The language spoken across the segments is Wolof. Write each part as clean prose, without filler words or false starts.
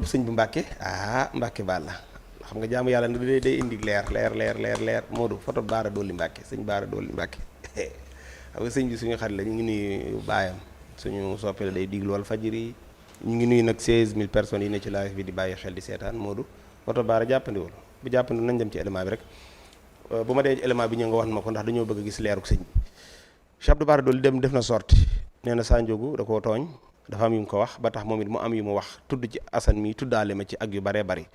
sëñ bu Mbàkke Mbàkke baal la xam nga jaamu yàlla day indi leer Modou photo Baara Dolli Mbàkke sëñ Baara Dolli Mbàkke xam nga sëñ bi suñu xarit la ñu ngi nuyu baayam suñu soppe la day diglu wal fajiri ñu ngi nuyu nag 16000 personnes yi ne ci live bi di bàyyi xel di seetaan Modou photo Baara jàppandiwul bu jàppandi nañ dem ci élément bi rek bu ma dee ci élément bi ñëw nga wax ma ko ndax dañoo bëgg a gis leeruk sëñ bi Cheikh Abdou Baara Dolli dem def na sorti nee na Sa Ndiogou da koo tooñ dafa am yu mu ko wax ba tax moom it mu am yu mu wax tudd ci Assane mi tuddaale ma ci ak yu baree bari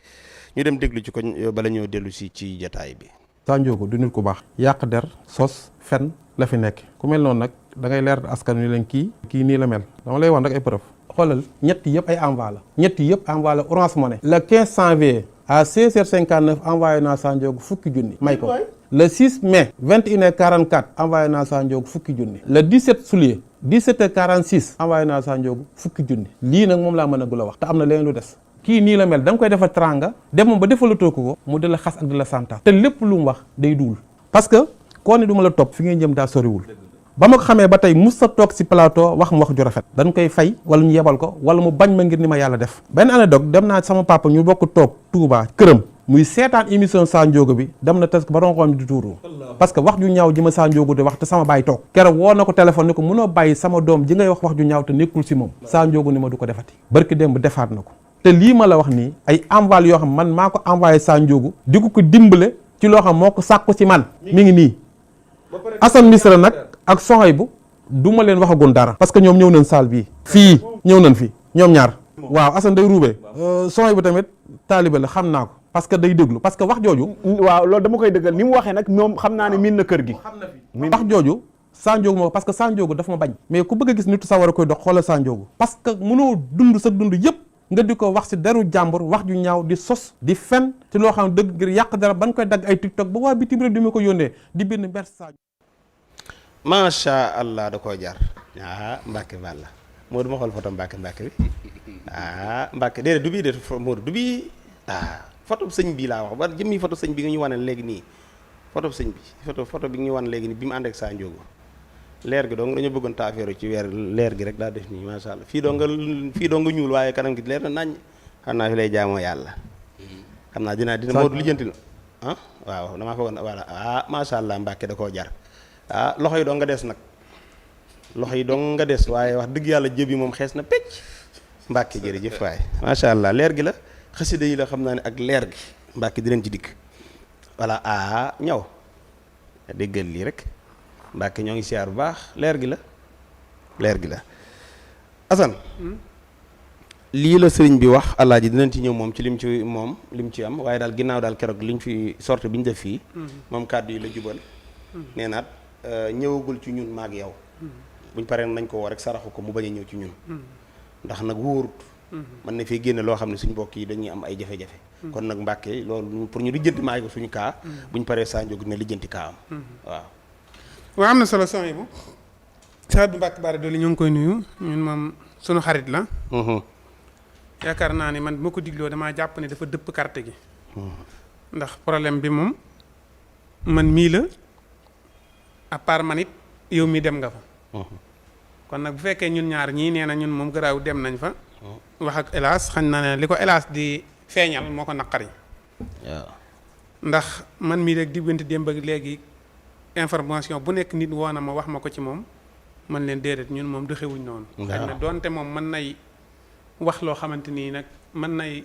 ñu dem déglu ci ko bala ñoo dellu si ci jataay bi. Sa Ndiogou du nit ku baax. yàq der sos fen la fi nekk ku mel noonu nag da ngay leer askan wi leen kii nii la mel dama lay wax rek ay preuve xoolal ñett yëpp ay envoi la ñett yëpp envoi la Orange Money. le 15 janvier à 16h59 envoyé naa Sa Ndiogou fukki junni may ko. le 6 mai 21h44 envoyé naa Sa Ndiogou fukki junni. le 17 juillet 17h46 envoyé naa Sa Ndiogou fukki junni. lii nag moom laa mën a gula wax te am na leneen lu des. kii nii la mel da nga koy defal tranga dem moom ba defalatoo ko mu di la xas ak di la santa te lépp lu mu wax day duul parce que koo ne du ma la topp fi ngay jëm daa soriwul ba ma ko xamee ba tey mus sa toog si plateau wax mu wax ju rafet dañ koy fay wala ñu yebal ko wala mu bañ ma ngir ni ma yàlla def benn anecdote dem naa sama papa ñu bokk toog Touba këram muy seetaan émission Sa Ndiogou bi dem na tes ko ba rongoom di tuuru parce que wax ju ñaaw ji ma Sa Ndiogou di wax te sama baay toog keroog woo na ko téléphone ni ko mënoo bàyyi sama doom ji ngay wax ju ñaaw te nekkul si moom Sa Ndiogou ni ma du ko defati barki démb defaat na ko te lii ma la wax nii ay envoi yoo xam man maa ko envoyé Sa Ndiogou di ko dimbale ci loo xam moo ko sàkku ci man mi ngi nii Assane Misra nag ak Sohaybou du ma leen waxagun dara parce que ñoom ñëw nañ salle bii fii ñëw nañ fi ñoom ñaar waaw Assane day ruubee Sohaybou tamit taalibe la xam naa ko parce que day déglu parce que wax jooju waaw loolu dama koy dëggal ni mu waxee nag moom xam naa ne miin na kër gi wax jooju Sa Ndiogou moo parce que Sa Ndiogou dafa ma bañ mais ku bëgg a gis nitu sawar a koy dox xoolal Sa Ndiogou parce que mënoo dund sa dund yëpp nga di ko wax si deru jàmbur wax ju ñaaw di sos di fen ci loo xam ne dëgg ngir yàq dara ban koy dagg ay TikTok ba waa bitim réew di ma ko yónnee di bind mbert Sa macha allah da koo jar Mbacke Balla Modou ma xool photo Mbacke bi Mbacke déedéet du bii de Modou du bii photo sëñ bi laa wax ba jëmmi photo sëñ bi nga ñu wane léegi nii photo sëñ bi photo bi nga ñu wane léegi nii bi mu ànd ak Sa Ndiogou leer gi dong dañoo bëggoon taafeeru ci weer leer gi rek daa def nii macha allah fii doo nga ñuul waaye kanam gi leer na nañ xam naa fi lay jaamoo yàlla xam naa dina Modou lijjanti na waaw damaa foogoon voilà macha allah Mbacke da koo jar loxo yi doo nga des nag loxo yi doo nga des waaye wax dëgg yàlla jëb yi moom xees na pecc Mbacke jërëjëf waaye macha allah leer gi la xasida yi la xam naa ne ak leer gi Mbacke di leen ci dikk voilà ñaw déggal lii rek Mbacke ñoo ngi siyaar bu baax leer gi la Assane lii la sëriñ bi wax alaaji dinañ ci ñëw moom ci lim ci am waaye daal ginnaaw daal keroog liñ fi sorte bi ñu def fii moom kàddu yi la jubal nee naat ñëwagul ci ñun maag yow buñ paree nañ ko woo rek saraxu ko mu bañ a ñëw ci ñun ndax nag wóorut mën na fee génne loo xam ne suñ mbokk yi dañuy am ay jafe-jafe kon nag Mbacke loolu pour ñu lijjanti maay ko suñu kaa buñ paree Sa Ndiogou ne lijjanti kaa am waaw am na solo Sohaybou Cheikh Abdou Mbacke Bara Dolly ñu ngi koy nuyu ñun moom sunu xarit la yaakaar naa ni man bu ma ko digloo damaa jàpp ne dafa dëpp carte gi ndax problème bi moom man mii la à part man it yow mi dem nga fa kon nag bu fekkee ñun ñaar ñii nee na ñun moom garaaw dem nañ fa wax ak hélas xañ na ne li ko hélas di feeñal moo ko naqari waaw ndax man mii rek diggante démb ak léegi information bu nekk nit woo na ma wax ma ko ci moom man leen déedéet ñun moom doxewuñ noonu xañ na doonte moom mën nay wax loo xamante nii nag mën nay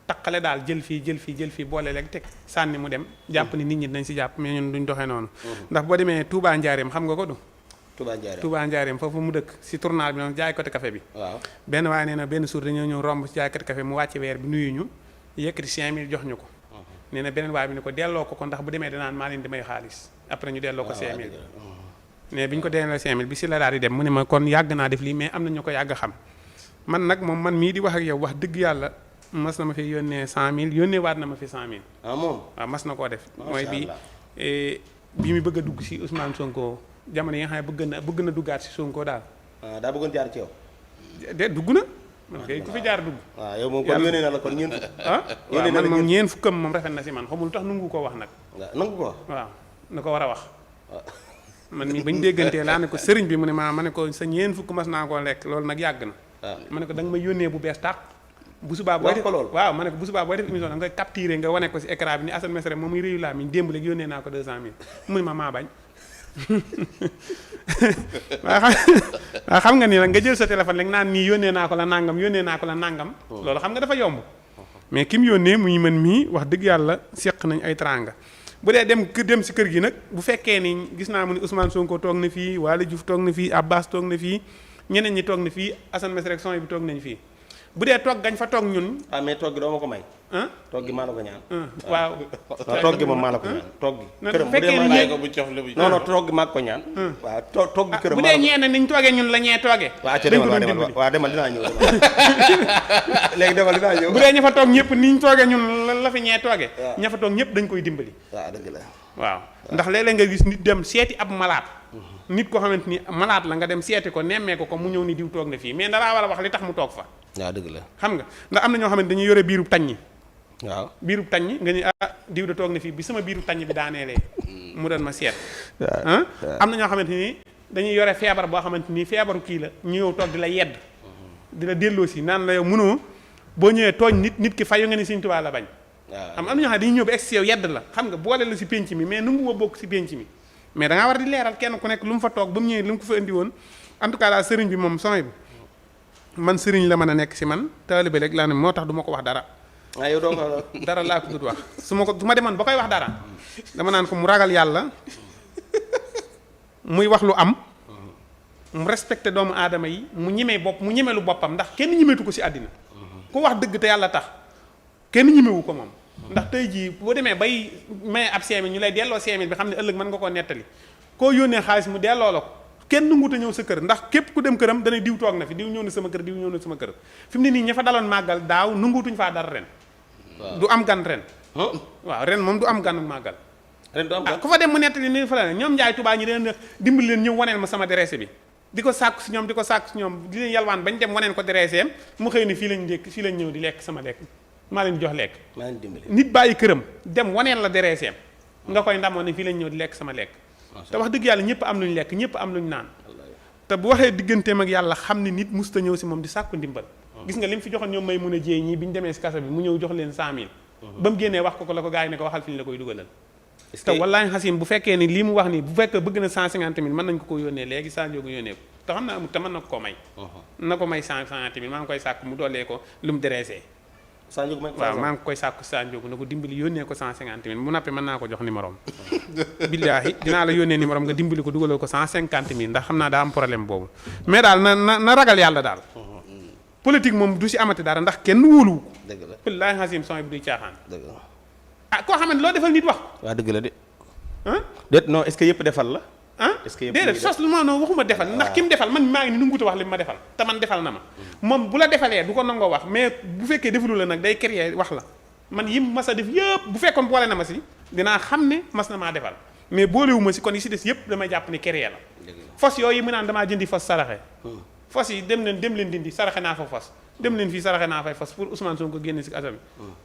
taqale daal jël fii boole leeg teg sànni mu dem jàpp ni nit ñi dañ si jàpp mais ñun duñ doxee noonu ndax boo demee Touba Njaareem xam nga ko du Touba Njaareem foofu mu dëkk si tournal bi noonu jaay côté café bi waaw benn waaye nee na benn suur dañoo ñëw romb si jaay côté café mu wàcce weer bi nuyu ñu yëkkati 5000 jox ñu ko nee na beneen waaye bi ne ko delloo ko ndax bu demee danaan maa leen di may xaalis après ñu delloo ko 5000 mais bi ñu ko delloo 5000 bi si la daal di dem mu ne ma kon yàgg naa def lii mais am na ñu ko yàgg xam man nag moom man mii di wax ak yow wax dëgg yàlla mas na ma fi yónnee 100000 yónnee waat na ma fi 100000 moom waaw mas na koo def mooy bi mu bëgg a dugg si Ousmane Sonko jamono yi nga xam ne bëgg na duggaat si Sonko daal daa bëggoon jaar ci yow de dugg na man kay ku fi jaar dugg waaw yow moom kon yónnee na la kon ñeent waaw man moom ñeent fukkam moom rafet na si man xamul tax nangu ko wax nag nangu ko waaw na ko war a wax man mii bañ déggantee laa ne ko sëriñ bi mu ne ma ne ko sa ñeent fukk mas naa koo lekk loolu nag yàgg na ma ne ko da nga ma yónnee bu bees tàq bu subaa booy def ko loolu waaw ma ne ko bu subaa booy def émission da nga koy capturer nga wane ko si écran bi ni Assane Mesere moom muy réyu laa mi démb léegi yónnee naa ko 200000 mu ne ma maa bañ waaw xam nga ni nag nga jël sa téléphone rek naan nii yónnee naa ko la nangam loolu xam nga dafa yomb mais ki mu yónnee muy mën mii wax dëgg yàlla seq nañ ay tranga bu dee dem si kër gi nag bu fekkee ni gis naa mu ni Ousmane Sonko toog na fii Waly Diouf toog na fii Abbas toog na fii ñeneen ñi toog na fii Assane Mesere son bi toog nañ fii bu dee toog gañ fa toog ñun. mais toog gi doo ma ko may. toog gi maa la ko ñaan. waaw. toog gi moom maa la ko ñaan toog gi. këram bu dee bàyyi ko bu cof la bu. non toog gi maa ko ñaan. waaw toog gi këram bu dee ñee na niñ toogee ñun la ñee toogee. waaw demal dinaa ñëw léegi demal dinaa ñëw. bu dee ña fa toog ñëpp niñ toogee ñun la fi ñee toogee. ña fa toog ñëpp dañ koy dimbali. waaw dëgg la. waaw ndax léeg-léeg nga gis nit dem seeti ab malaat nit koo xamante ni malaat la nga dem seeti ko nemmee ko mu ñëw ni diw toog na fii mais dalaa war a wax li tax mu toog fa. waaw dëgg la xam nga ndax am na ñoo xamante dañuy yore biirub taññi. waaw biirub taññi nga ni diw de toog na fii bi sama biirub taññi bi daaneelee mu doon ma seet. am na ñoo xamante ni dañuy yore feebar boo xamante ni feebaru kii la ñu ñëw toog di la yedd di la delloo si naan la yow mënoo boo ñëwee tooñ nit ki fayu nga ni Sëñ Tuubaa la bañ. am na ñoo xam ne dañuy ñëw ba egg si yow yedd la xam nga boole la si pénc mi mais nu mu bokk si pénc mi mais da ngaa war di leeral kenn ku nekk lu mu fa toog ba mu ñëwee lu mu ko fa indi woon en tout cas daal sëriñ bi moom samay man sëriñ la mën a nekk si man taalibe rek laa ne moo tax du ma ko wax dara. yow doo ko dara laa ko dut wax su ma demoon ba koy wax dara dama naan ko mu ragal yàlla muy wax lu am mu respecté doomu aadama yi mu ñemee mu ñemelu boppam ndax kenn ñemeetu ko si àddina ku wax dëgg te yàlla tax kenn ñemewu ko moom. ndax tey jii boo demee bay may ab 5000 ñu lay delloo 5000 bi xam ne ëllëg mën nga koo nettali koo yónnee xaalis mu delloo la ko kenn nanguut a ñëw sa kër ndax képp ku dem këram dana diw toog na fi diw ñëw na sama kër diw ñëw na sama kër fi mu ne nii ña fa daloon màggal daaw nanguutuñ faa dara ren. du am gan ren. waaw ren moom du am ganu màggal. ren du am gan ku fa dem mu nettali ni fa la ñoom Njaay Tuubaa ñi leen dimbali leen ñëw waneel ma sama adresse bi di ko sàkku si ñoom di leen yalwaan bañ dem waneen ko adresse mu xëy ni fii lañ ñëw di lekk sama lekk maa leen jox lekk nit bàyyi këram dem waneen la dereeseem nga koy ndamoon ne fii lañ ñëw di lekk sama lekk te wax dëgg yàlla ñëpp am luñ lekk ñëpp am luñ naan te bu waxee digganteem ak yàlla xam ne nit musta ñëw si moom di sàkku ndimbal gis nga li mu fi joxoon ñoom may mun a jéey ñii bi ñu demee si kaso bi mu ñëw jox leen 100000 ba mu génnee wax ko la ko gars yi ne ko waxal fi ñu la koy dugalal te wallaahi xasim bu fekkee ni lii mu wax nii bu fekkee bëgg na 150000 mën nañ ko yónnee léegi saa njóogu yónnee ko te xam naa amul te mën na ko may na ko may 150000 maa ngi koy sàkk mu doolee ko lu mu dereesee waaw maa ngi koy sàkku Sa Ndiogou na ko dimbali yónnee ko 150000 mu nappee mën naa ko jox numéro am billaahi dinaa la yónnee numéro am nga dimbali ko dugaloo ko 150000 ndax xam naa daa am problème boobu mais daal na ragal yàlla daal politique moom du si amati dara ndax kenn wóoluwu ko dëgg la billaahi xasim son bi duy caaxaan dëgg la koo xamante loo defal nit wax waaw dëgg la de déet non est-ce que yëpp defal la est-ce que déedéet sos lu ma noonu waxuma defal ndax ki mu defal man maa ngi ni nu nguta wax li ma defal te man defal na ma moom bu la defalee du ko nangoo wax mais bu fekkee defalu la nag day créer wax la man yim mas a def yëpp bu fekkoon boole na ma si dinaa xam ne mas na maa defal mais boolewu ma si kon yi si des yëpp damay jàpp ne créer la fos yooyu mu naan damaa jëndi fos saraxe fos yi dem leen dindi saraxe naa fa fos dem leen fii saraxe naa fay fos pour Ousmane Sonko génne si kaso bi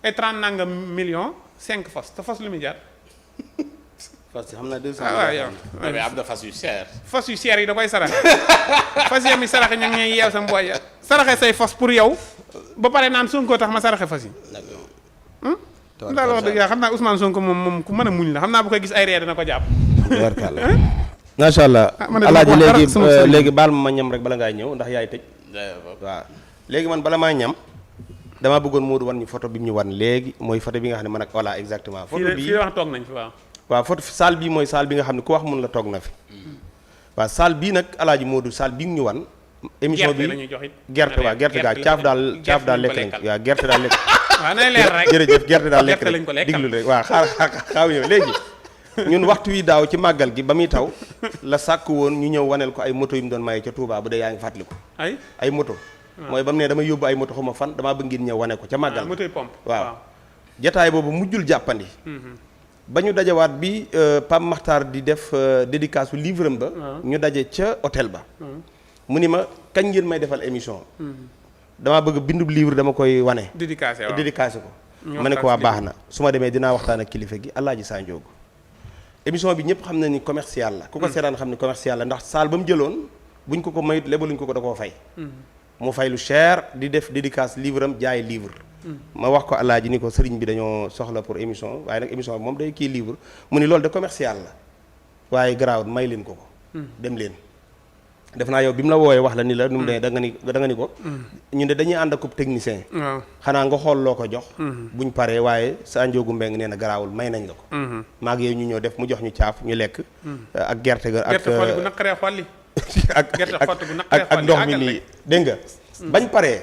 et 30 nangam millions 5 fos te fos lu muy jar fas xam naa 200 waaw yow mais am na fas yu cher. fos yu cher yi da koy saraxe fos yi mi saraxe ña ngi ñuy yeew sa mbooy saraxe say fos pour yow ba pare naan Sonko tax ma saraxe fos yi daal wax dëgg yaa xam naa Ousmane Sonko moom ku mën a muñ la xam naa bu koy gis ay ree dana ko jàpp macha allah alaaji léegi baal ma ñam rek bala ngaa ñëw ndax yaay tëj waaw léegi man bala maa ñam damaa bëggoon Modou wan ñu photo bi mu ñu wan léegi mooy photo bi nga xam ne man ak voilà exactement photo bi fii wax toog nañ fi waaw photo salle bii mooy salle bi nga xam ne ku wax mun la toog na fi waaw salle bii nag alaaji Modou salle bi ñu wan émission bi gerte waaw gerte gaa caaf daal lekk lañ waaw gerte daal lekk waaw nay leer rek jërëjëf gerte daal lekk lañ diglu rek waaw xaaw ñëw léegi ñun waxtu wi daaw ci màggal gi ba muy taw la sàkk woon ñu ñëw waneel ko ay moto yu mu doon maye ca Touba bu dee yaa ngi fàttaliku ay moto mooy ba mu ne dama yóbbu ay moto xuma fan damaa bëgg ngeen ñëw wane ko ca màggal motoy pompe waaw jataay boobu mujjul jàppandi ba ñu dajawaat bi Pape Makhtar di def dédicace u livre am ba ñu daje ca hôtel ba mu ni ma kañ ngeen may defal émission damaa bëgg bindub livre dama koy wane dédicacé ko ma ne ko waa baax na su ma demee dinaa waxtaan ak kilifa gi Alaaji Sa Ndiogou émission bi ñëpp xam na ni commercial la ku ko seetaan xam ni commercial la ndax saal ba mu jëloon buñ ko mayut lebaluñ ko da koo fay mu fay lu cher di def dédicace livre am jaay livre. ma wax ko alaaji ni ko sëriñ bi dañoo soxla pour émission waaye nag émission bi moom day kii livre mu ni loolu de commercial la waaye garaawut may leen ko dem leen. def naa yow bi mu la wooyee wax la ni la nu mu demee da nga ni ko ñun de dañuy ànd ak technicien xanaa nga xool loo ko jox buñ paree waaye sa Njoogu Mbeng nee na garaawul may nañ la ko maag yow ñu ñëw def mu jox ñu caaf ñu lekk ak gerte ga ak xolli bu naqaree xolli ak ndox mi nii dégg nga bañ paree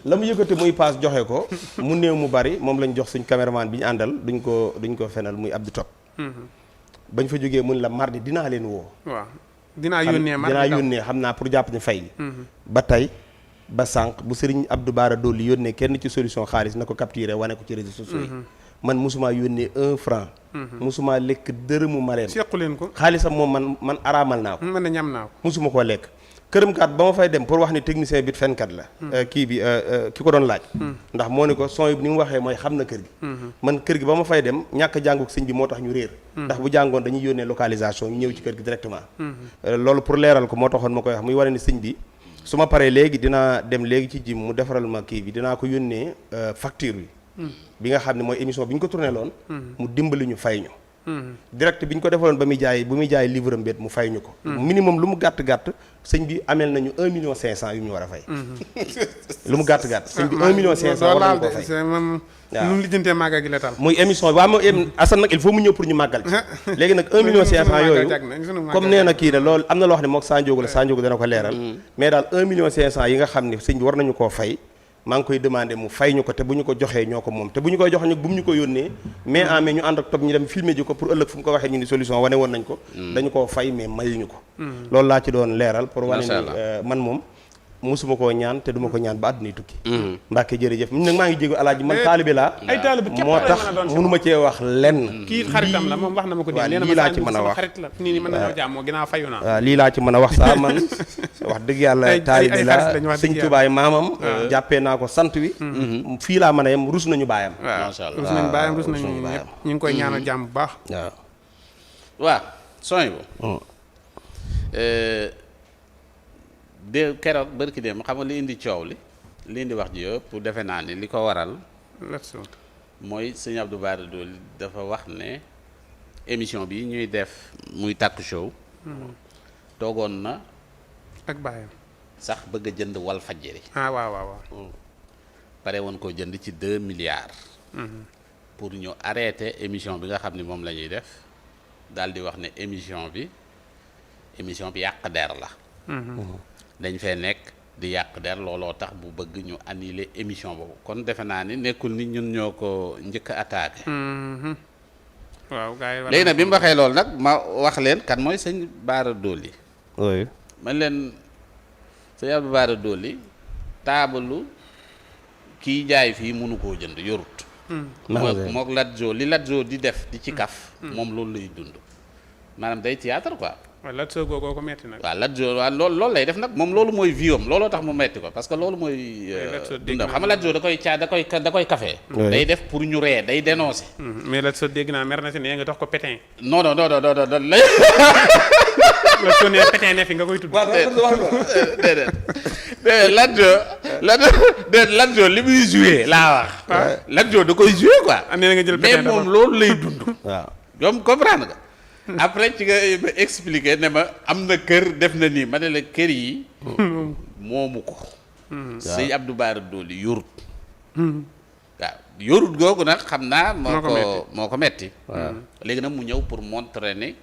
la mu yëkkati muy paas joxe ko mu néew mu bari moom lañ jox suñ caméraman bi ñu àndal duñ ko fenal muy Abdou Top bañ fa jógee mun la mardi dinaa leen woo dinaa yónnee xam naa pour jàpp ñu fay ba tey ba sànq bu sëriñ Abdou Bara Dolly yónnee kenn ci solution xaalis na ko capturer wane ko ci réseaux sociaux yi man mosumaa yónnee 1 franc mosumaa lekk dërëmu mareem sequ leen ko xaalisam moom man araamal naa ko man de ñam naa ko mosuma koo lekk këram kat ba ma fay dem pour wax ni technicien bi fenkat la kii bi ki ko doon laaj ndax moo ni ko son bi ni mu waxee mooy xam na kër gi man kër gi ba ma fay dem ñàkk jànguk sëñ bi moo tax ñu réer ndax bu jàngoon dañuy yónnee localisation ñu ñëw ci kër gi directement loolu pour leeral ko moo taxoon ma koy wax muy wane ni sëñ bi su ma paree léegi dinaa dem léegi ci jim mu defaral ma kii bi dinaa ko yónnee facture bi nga xam ne mooy émission bi ñu ko tourné loon mu dimbali ñu fay ñu direct bi ñu ko defaloon bu muy jaay livre am mu fay ñu ko minimum lu mu gàtt-gàtt sëñ bi ameel nañu 1 million 500 yu ñu war a fay lu mu gàtt-gàtt sëñ bi 1 million 500 war nañu ko fay moom nu mu lijjantee màggal gi la tal muy émission waaw moo Assane nag il faut mu ñëw pour ñu màggal ci léegi nag 1 million 500 yooyu comme nee na kii ne loolu am na loo xam ne mook Sanjoogu la Sanjoogu dana ko leeral mais daal 1 million 500 yi nga xam ne sëñ bi war nañu koo fay maa ngi koy demandé mu fay ñu ko te bu ñu ko joxee ñoo ko moom te bu ñu koy joxe nag bu mu ñu ko yónnee mais en mais ñu ànd ak topp ñu dem filmer ji ko pour ëllëg fu mu ko waxee ñu ni solution wane woon nañ ko dañu koo fay mais mayuñu ko loolu laa ci doon leeral pour wane ni man moom musuma koo ñaan te duma ko ñaan ba àdduna tukki Mbàkke jërëjëf nag maa ngi jéego alaaji man taalibe laa ay taalibe képp moo tax mënuma cee wax lenn kii xaritam la moom wax na ma ko dégg lii laa ci mën a wax xarit la nii ni mën nañoo jàmmoo ginnaaw fayu naa waaw lii laa ci mën a wax saa man wax dëgg yàlla taalibe laa sëñ Tubaay maamam jàppee naa ko sant wi fii laa mën a yem rus nañu baayam macha allah rus nañu baayam rus nañu ñëpp ñu ngi koy ñaanal jàmm bu baax waaw sooy bu de keroog bërki dem xam nga li indi coow li indi wax ji yëpp defe naa ni li ko waral mooy sëñ Abdou Bara Dolly dafa wax ne émission bi ñuy def muy Taku Show toogoon na ak baayam sax bëgg a jënd Walfadjri waaw pare woon koo jënd ci 2 milliards pour ñu arrêter émission bi nga xam ni moom la ñuy def daal di wax ne émission bi yàq der la dañ fee nekk di yàq der looloo tax bu bëgg ñu annuler émission boobu kon defe naa ni nekkul ni ñun ñoo ko njëkk a attaqué waaw gars yi léegi nag bi mu waxee loolu nag ma wax leen kan mooy sëñ Bara Dolly man leen sëñ Abdou Bara Dolly taabalu kiy jaay fii mënu koo jënd yorut mook Lat Joor li Lat Joor di def di ci kaf moom loolu lay dund maanaam day théâtre quoi waaw Lat Joor googoo ko metti nag waaw Lat Joor waaw loolu lay def nag moom loolu mooy viom looloo tax mu metti ko parce que loolu mooy dundam xam nga Lat Joor da koy café day def pour ñu ree day dénoncer mais Lat Joor dégg naa mer na si ne nga dox ko pétin non Lat Joor ne pétin ne fi nga koy tudd déedéet Lat Joor li muy joué laa wax Lat Joor da koy joué quoi nee na nga jël mais pétin moom loolu lay dund waaw yoom comprendre nga après ci nga expliqué ne ma am na kër def na nii ma ne la kër yi moomu ko sëñ Abdou Bara Dolly yorut waaw yorut googu nag xam naa moo ko metti léegi nag mu ñëw pour montrer ne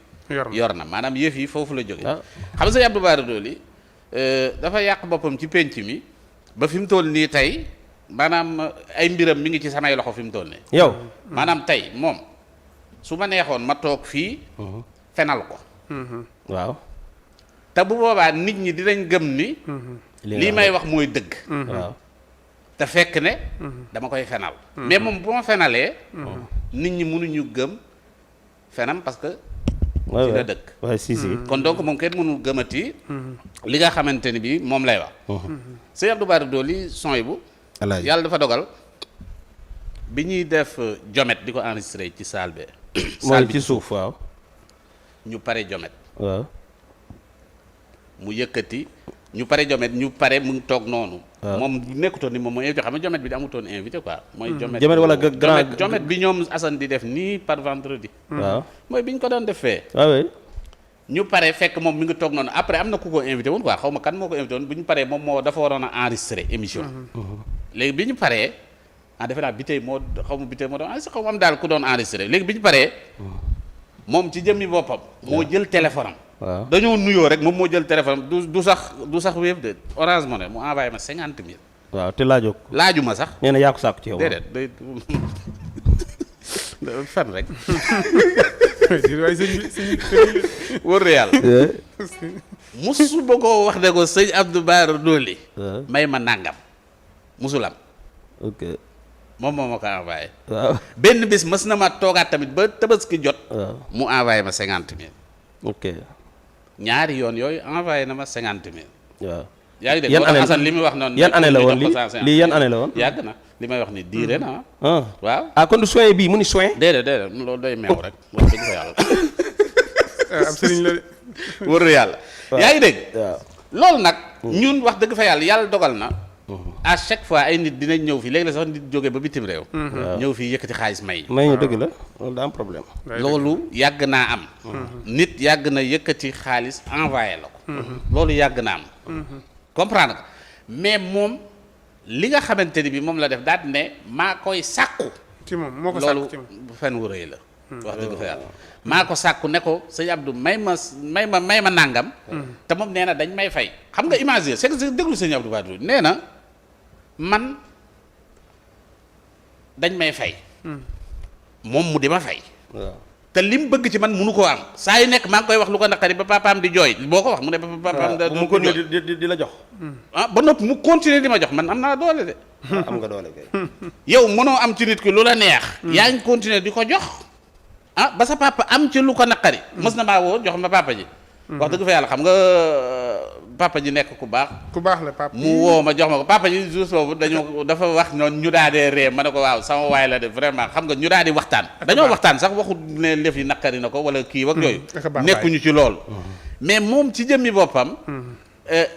yor na maanaam yëf yi foofu la jóge xam nga sëñ Abdou Bara Dolly dafa yàq boppam ci penc mi ba fi mu toll nii tey maanaam ay mbiram mi ngi ci samay loxo fi mu toll nii yow maanaam tey moom su ma neexoon ma toog fii fenal ko waaw te bu boobaa nit ñi dinañ gëm ni lii may wax mooy dëgg waaw te fekk ne dama koy fenal mais moom bu ma fenalee nit ñi mënuñu gëm fenam parce que ci la dëkk waaw si kon donc moom kenn mënul gëmati li nga xamante ni bi moom lay wax sëñ Abdou Bara Dolly sony bu yàlla dafa dogal bi ñuy def jomet di ko enregistré ci salle bi mooy ci suuf waaw ñu pare jomet waaw mu yëkkati ñu pare jomet ñu pare mu ngi toog noonu. moom nekkutoon ni moom mooy invité xam nga jomet bi di amutoon invité quoi. mooy jomet wala grand jomet bi ñoom Assane di def nii par vendredi. waaw mooy bi ñu ko doon def fee. waaw oui. ñu pare fekk moom mi ngi toog noonu après am na ku ko invité woon quoi xaw ma kan moo ko invité woon bu ñu paree moom moo dafa waroon a enregistré émission. léegi bi ñu paree defe naa bi tey moo xaw ma bi tey moo doon enregistré xaw ma am daal ku doon enregistré léegi bi ñu paree moom ci jëmmi boppam. moo jël téléphone am. waaw dañoo nuyoo rek moom moo jël téléphone am du sax Wave de Orange Money mu envoyé ma 50 000. waaw te laajoo ko. laaju ma sax. nee na yaa ko sàkku ci yow. déedéet day fen rek. waaye sëñ wóor na yàlla. musu ba koo wax ne ko sëñ Abdou Bara Dolly may ma nàngam musulam. ok. moom moo ma ko envoyé. waaw. benn bis mës na ma toogaat tamit ba tabaski jot. waaw. mu envoyé ma 50 000. ok. ñaari yoon yooyu envoyé na ma 50 000. waaw. yaa ngi dégg yan moo tax année Assane li muy wax noonu. yan année la woon ñu jox ko lii 150. lii yan année la woon. yàgg na li may wax ni diire na ah. waaw. kon du soin bii mu ni soin. déedéet loolu day meew rek wax dëgg fa yàlla. am sëriñ la de. wër na yàlla. yaa ngi dégg. waaw. loolu nag. ñun wax dëgg fa yàlla dogal na. à chaque fois ay nit dinañ ñëw fii léegi la sax nit jógee ba bitim réew. ñëw fii yëkkati xaalis may. may ñu dëgg la loolu daa am problème. loolu yàgg naa am. nit yàgg na yëkkati xaalis envoyé la ko. loolu yàgg na am. comprendre nga mais moom li nga xamante ni bi moom la def daal di ne maa koy sàkku. ci moom moo ko sàkku ci moom loolu fen wu rëy la. wax dëgg fa yàlla maa ko sàkku ne ko sëñ Abdou may ma nàngam. te moom nee na dañ may fay. xam nga imaginer c'est que déglu sëñ Abdou Bara nee na man dañ may fay. moom mu di ma fay. waaw. te li mu bëgg ci man munu koo am saa yu nekk maa ngi koy wax lu ko naqari ba papaam di jooy boo ko wax mu ne ba papaam da mu ko di la jox. ba noppi mu continuer di ma jox man am naa doole de. am nga doole kay. yow mënoo am ci nit ki lu la neex. yaa ngi continuer di ko jox. ba sa papa am ci lu ko naqari. mës na maa woo jox ma papa ji. wax dëgg fa yàlla xam nga papa ji nekk ku baax. ku baax la papa. mu woo ma jox ma ko papa ji jour boobu dafa wax noonu ñu daal di ree ma ne ko waaw sama waay la de vraiment xam nga ñu daal di waxtaan. dañoo waxtaan sax waxut ne lëf yi naqari na ko wala kii ak yooyu. nekkuñu ci loolu. mais moom ci jëmmi boppam.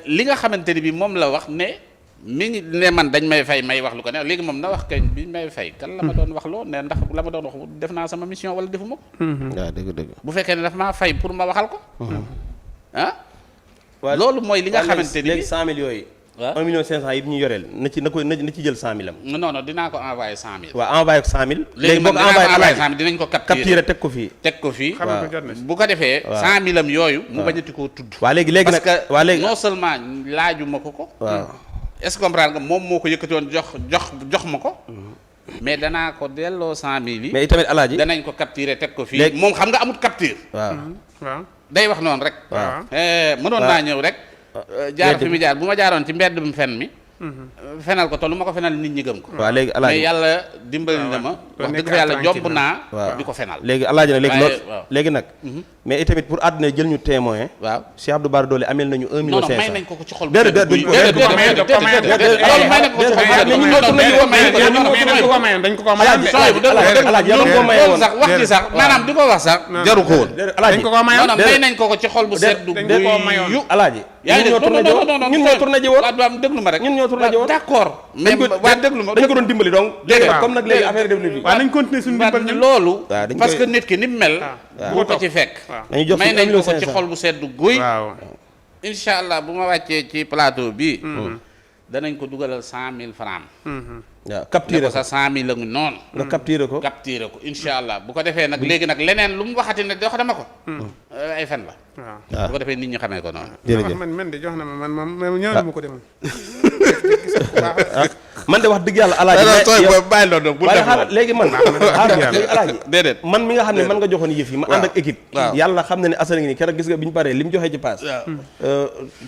li nga xamante ni bi moom la wax ne mi ngi ne man dañ may fay may wax lu ko ne léegi moom na wax kañ bi may fay kan la ma doon wax loo ne ndax la ma doon wax def naa sama mission wala defuma ko. waaw dëgg. bu fekkee ne daf maa fay pour ma waxal ko. loolu mooy li nga xamante ni léegi 100 000 yooyu. waaw 1 million 500 yi ñu yoreel na ci jël 100 000 am. non dinaa ko envoyé 100 000. waaw envoyé ko 100 000. léegi boo man ko envoyé 100 000 dinañ ko capturé teg ko fii. xam nga ko jot na bu ko defee. 100 000 am yooyu. mu bañati koo tudd. waa léegi nag parce que waa léegi non seulement laaju ma ko. waaw. est-ce que comprendre nga moom moo ko yëkkati woon jox ma ko. mais danaa ko delloo 100 000 yi. mais itamit alaaji. danañ ko capturé teg ko fii. léegi moom xam nga amut capture. waaw. day wax noonu rek. waaw. mënoon naa ñëw rek. jaar fi mu jaar bu ma jaaroon ci mbedd mi fen mi. fenal ko te lu ma ko fenal nit ñi gëm ko. waaw léegi alaaji mais yàlla dimbali na ma. wax dëgg fa yàlla jomb naa. waaw di ko fenal. léegi alaaji nag léegi waaye loolu waaw. léegi nag. mais itamit pour àdduna jël ñu témoin. waaw Cheikh Abdou Bara Dolly amel nañu 1 million non 500. may nañ ko ci xol bu déedéet sedd guy. déedéet loolu may nañ ko ci xol bu sedd dañ ko ko mayoon de. alaaji yàlla ko maye loolu woon. sax wax ci sax maanaam di ko wax sax jaru ko woon. alaaji dañ ko ko mayoon. non may nañ ko ci xol bu sedd dañ ko ko mayoon. guy. alaaji yaa ngi ñun ñoo tourné ji woon waaw déglu ma rek. ñun ñoo tourné ji woon. d'accord mais waa déglu ma dañ ko doon dimbali donc. Déedéet. comme nag léegi affaire def na fi. waaw nañ continuer suñu dimbal ñun. loolu waaw dañ parce koy- que nit ki ni mu mel bu ko ci fekk waaw. dañuy jox may suñu 1 nañ million ko ci 500. xol bu sedd guy waaw. incha allah bu ma wàccee ci plateau bi danañ ko dugalal 100 000 francs waaw ne capturé ko ko sa 100 000 la ngi noonu nga capturé ko. capturé ko incha allah bu ko defee nag léegi nag leneen lu mu waxati ne dox dama ko ay fen la waaw. bu ko defee nit ñi xamee ko noonu jërëjëf man de jox na ma man moom ñëwal ma ko demoon. man de wax dëgg yàlla alaaji. bàyyi loolu bu waaye xaaral léegi man. xaaral léegi alaaji. déedéet man mi nga xam ne man nga joxoon yëf yi ma ànd ak équipe. waaw. yàlla xam na ne Assane ngi nii keroog gis nga bi ñu paree li mu joxee ci paas.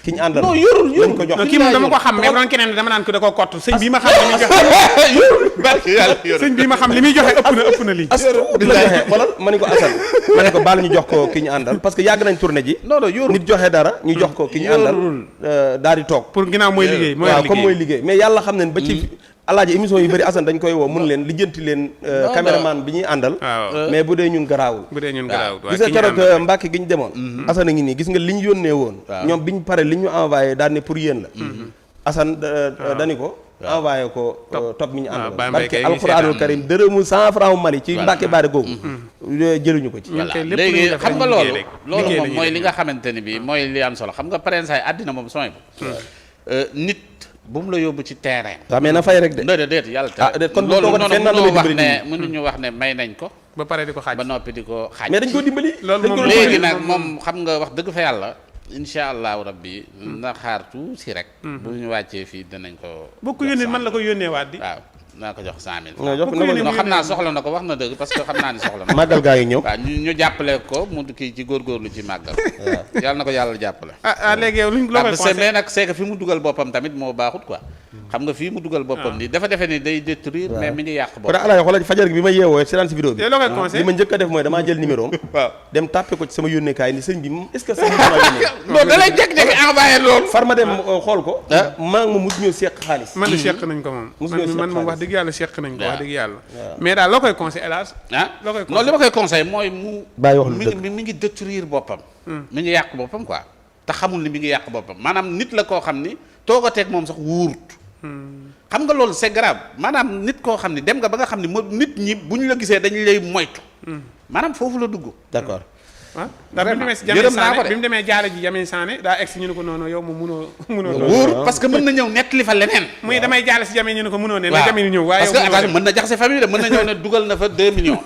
ki ñu àndal. non yorul lañ ko jox. non kii moom dama ko xam mais bu doon keneen dama naan ko da koo kott sëñ bii ma xam li muy joxe barke yàlla yorul sëñ bii ma xam li muy joxe ëpp na lii. as di la joxe xoolal ma ni ko Assane ma ne ko baal ñu jox ko ki ñu àndal parce que yàgg nañ tournée ji. non non yorul nit joxe dara ñu jox ko ki ñu àndal daal di toog. pour ginnaaw mooy liggéey mooy waaw comme mooy liggéey mais yàlla xam ne ba ci alaaji émission yu bëri Assane dañ koy woo mun leen lijjanti leen caméraman bi ñuy àndal waaw mais bu dee ñun garaawul bu dee ñun garaawul gis nga keroog Mbàkke gi ñu demoon Assane a ngi nii gis nga li ñu yónnee woon ñoom bi ñu pare li ñu envoyé daal ne pour yéen la Assane dani ko envoyé ko top mi ñu àndal barke alxuraanul karim dërëmu 100 francs Mali ci Mbàkke baare googu jëluñu ko ci voilà léegi xam nga loolu moom mooy li nga xamante ni bi mooy li am solo xam nga parensaay àddina moom sooy bu nit bu mu la yóbbu ci terrain waaw mais na fay rek de déet yàlla te kon loolu noonu mënoo wax ne mënuñu wax ne may nañ ko ba pare di ko xaaj ba noppi di ko xaaj mais dañ ko dimbali loolu moom léegi nag moom xam nga wax dëgg fa yàlla incha allahu rabbi na xaar tuuti rek bu ñu wàccee fii dinañ ko boo ko yónnee man la ko yónnee waat di waaw naa ko jox 100 000 non xam naa soxla na ko wax na dëgg parce que xam naa ni soxla na màggal gaa yi ñëw waaw ñu jàppale ko mu kii ci góorgóorlu ci màggal yàlla na ko yàlla jàppale léegi yow luñ loo koy conseillé mais nag c'est que fi mu dugal boppam tamit moo baaxut quoi xam nga fii mu dugal boppam nii dafa defe ni day détruire mais mi ngi yàq boppam kon alaay xoolal fajar gi bi ma yeewoo seetaan si vidéo bi loo koy conseillé li ma njëkk a def mooy damaa jël numéro am waaw dem tàppe ko ci sama yónneekaay ni sëñ bi est-ce que sëñ bi dama yónnee non da lay jékki-jékki envoyé loolu far ma dem xool ko maa ngi ma mujj ñëw seq xaalis man de seq nañ ko moom man moom wax dëgg yàlla seq nañ ko wax dëgg yàlla mais daal loo koy conseillé hélas loo koy non li ma koy conseillé mooy mu bàyyi wax lu dëgg mi ngi détruire boppam mi ngi yàq boppam quoi te xamul ni mi ngi yàq boppam maanaam nit la koo xam ni toogateeg moom sax wuurut xam nga loolu c'est grave maanaam nit koo xam ni dem nga ba nga xam ni nit ñi bu ñu la gisee dañu lay moytu maanaam foofu la dugg d'accord ndax bi mu demee si Jamil Sané bi mu demee jaare ji Jamil Sané daa egg si ñu ne ko noonu yow moom munoo wóor parce que mën na ñëw nettali fa leneen muy damay jaale si Jamil ñu ne ko munoo ne na Jamil ñëw waaye parce que attention mën na jaxase famille de mën na ñëw ne dugal na fa 2 millions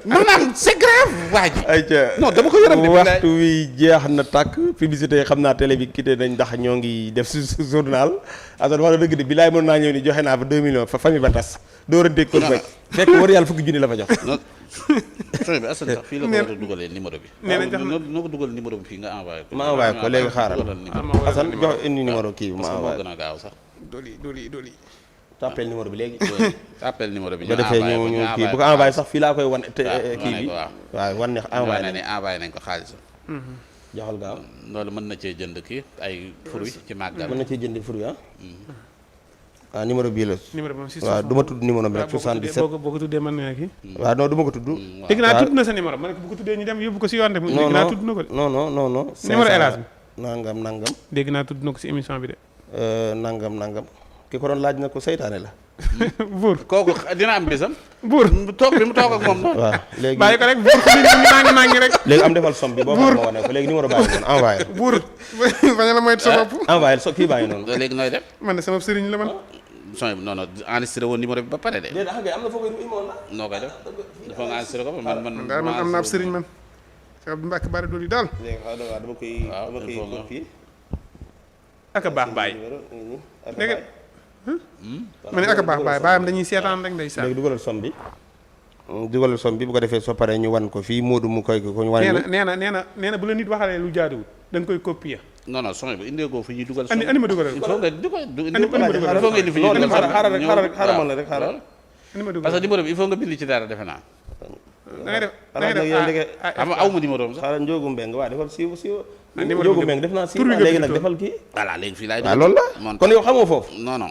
maanaam c'est grave waa ji ayca non dama ko yërëm de waxtu wi jeex na tàkk publicité xam naa télé bi quitté nañ ndax ñoo ngi def si journal Assane wax na dëgg de bi laay mën naa ñëw ni joxe naa fa 2 millions fa famille ba tas dóoranteeg kon fekk war yàlla fukki junni la fa jox sooy bi Assane sax fii la ko war a dugalee numéro bi noo ko dugal numéro bi fii nga envoyé ko ma envoyé ko léegi xaaral Assane jox indi numéro kii bi ma envoyé gën a gaaw sax doli tàppeel numéro bi léegi appel numéro bi ba defee ñu kii bu ko envoyé sax fii laa koy wan kii bi waaw waaw wan ne envoyé na ni envoyé nañ ko xaalis joxal gaaw loolu mën na cee jënd kii ay fruits ci màggal mën na cee jënd fruit waaw numéro bii la numéro bi moom si waaw du ma tudd numéro bi rek 77 boo ko tuddee mën na kii waaw non du ma ko tudd dégg naa tudd na sa numéro ma ne ko bu ko tuddee ñu dem yóbbu ko si yoon de dégg naa tudd na ko de non numéro hélas bi nangam dégg naa tudd na ko si émission bi de nangam ki ko doon laaj na ko seytaane la buur kooku dina am bisam buur toog bi mu toog ak moom noonu waaw léegi bàyyi ko rek buur ko ni maa ngi rek léegi am defal somme bi boo xam ma wane ko léegi numéro baa ngi noonu envoyé buur bañ la moytu sa bopp envoyé so kii baa ngi noonu léegi nooy def man de sama sëriñ la man son non non enregistré woon numéro bi ba pare de déedéet xam nga am na foo koy imoon la noo koy def dafa nga enregistré ko man daal man am na ab sëriñ man sa Abdou Mbacke Bara Dolly daal léegi waaw dama koy copier ak a baax baay léegi ma ne ak a baax baay baayam dañuy seetaan rek ndeysaan léegi dugalal somme bi bu ko defee soo paree ñu wan ko fii Modou mu koy ko ñu wan nee na bu la nit waxalee lu jaaduwul da nga koy copier non non son bi indee ko fi ñuy dugal andi ma dugalal il faut nga di ko il faut nga indi fi ñuy dugal xaaral ma la rek xaaral andi ma dugalal parce que numéro bi il faut nga bind ci dara defe naa da ngay def xam aw ma numéro am sax xaaral Njóogu Mbeng waaw defal siiw numéro Njóogu Mbeng def naa siiw léegi nag defal kii voilà léegi fii laay waaw loolu la kon yow xamoo foofu non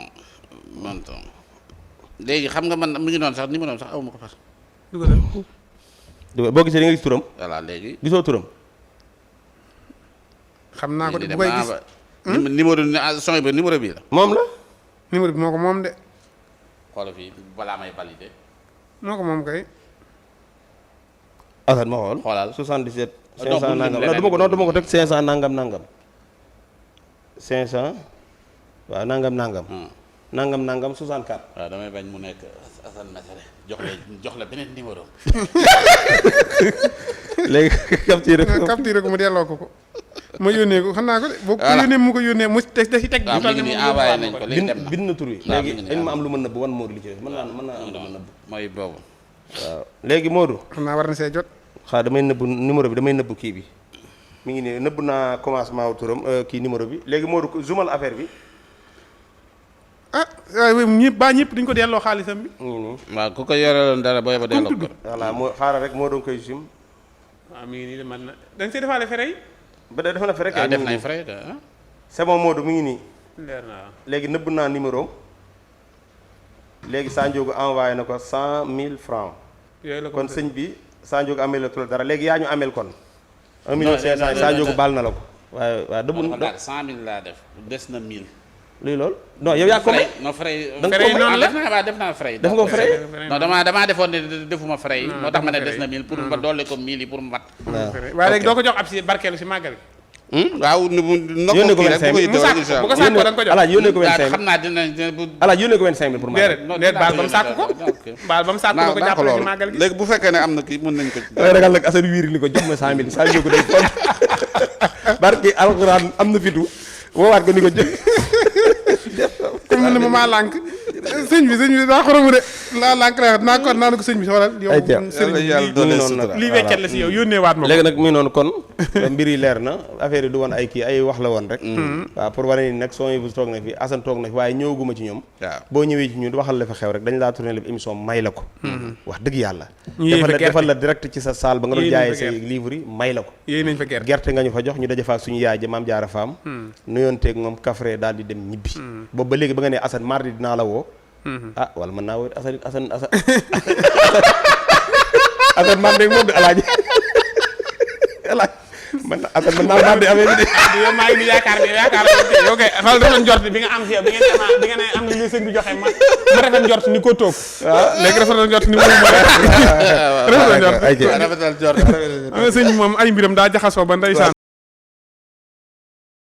léegi xam nga man mi ngi noonu sax numéro am sax aw ma ko far dugalal boo gisee di nga gis turam voilà léegi gisoo turam xam naa ko de bu koy gis numéro son bi numéro bii la moom la numéro bi moo ko moom de xoolal fii balaa may valider moo ko moom kay Assane ma xool xoolal 77 500 nangam non du ma ko teg 500 nangam 500 waaw nangam 64 waaw damay bañ mu nekk Assane Mesere jox la beneen numéro léegi capturé ko mu delloo ko ma yónnee ko xam naa ko de boo ko yónnee mu ko yónnee mu da si teg waaw mi ngi nii envoyé nañ ko léegi dem na bind na tur wi léegi dañ ma am lu ma nëbb wan Modou li ci def mën naa am lu ma nëbb mooy boobu waaw léegi Modou xam naa war na see jot xaa damay nëbb numéro bi damay nëbb kii bi mi ngi nii nëbb naa commencement wu turam kii numéro bi léegi Modou zoomal affaire bi waaye ñëpp duñ ko delloo xaalisam bi mi ngi nii waaw ku ko yoreloon dara booy ba delloo ko voilà moo xaaral rek moo doon koy zoom waaw mi ngi nii de man na da nga see defaale fere yi ba def na frais def nañ frais c'est bon Modou mi ngi nii leer naa léegi nëbb naa numéro léegi Sanjoogu envoyé na ko 100 000 francs yooyu la ko kon sëñ bi Sanjoogu amee la tul dara léegi yaa ñu ameel kon 1 million 500 Sanjoogu baal na la ko waaye waaw dëgg dafa daal 100 000 laa def des na 1000. luy loolu non yow yaa ko may non frais da nga ko may noonu la def naa frais. def nga ko frais non damaa defoon ne defuma frais yi. moo tax ma ne des na 1000 pour ma dolli ko 1000 yi pour mu mat. waaye léegi doo ko jox ab si barkeelu si màggal gi. waaw yónnee ko 25 000 mu sàkk bu ko sàkkoo da nga ko jox. alaaj yónnee ko 25 000 xam naa dina bu. alaaj yónnee ko 25 000 pour ma déet baal ba mu sàkk ko baal ba mu sàkk ko jàppale si màggal gi. léegi bu fekkee ne am na kii mën nañ ko. damay ragal nag Assane wiiri ni ko jox ma 100 000 Sanjoogu day font barki alxuraan am na fitu woowaat ko ni ko jox comme ne ma maa lànk sëñ bi daa xoromu de laa lànk la naa ko naa ko sëñ bi xoolal yow sëñ bi lii weccet la si yow yónnee waat ma ko léegi nag muy noonu kon mbir yi leer na affaire yi du woon ay kii ay wax la woon rek waaw pour wane ni nag soo bu toog na fi Assane toog na fi waaye ñëwaguma ci ñoom waaw boo ñëwee ci ñun waxal la fa xew rek dañ laa tourné la émission may la ko wax dëgg yàlla ñu defal la direct ci sa salle ba nga doon jaayee say livre yi may la ko yéey nañ fa gerte gerte nga ñu fa jox ñu daje fa ak suñu yaay ja Maam Jaara Faam nuyoonteeg moom kafre daal di dem ñibbi boobu ba léegi ba nga ne Assane mardi dinaa la woo ah wala mën naa woo Assane mardi moom de alaaji man Assane mën naa mardi affaire bi de yow maa ngi yaakaar yow kay xool rafet njort bi nga am fi yow bi nga ne am na li sëñ bi joxe ma rafet njort ni ko toog léegi rafet njort ni moom rafetal njort sëñ bi moom ay mbiram daa jaxasoo ba ndeysaan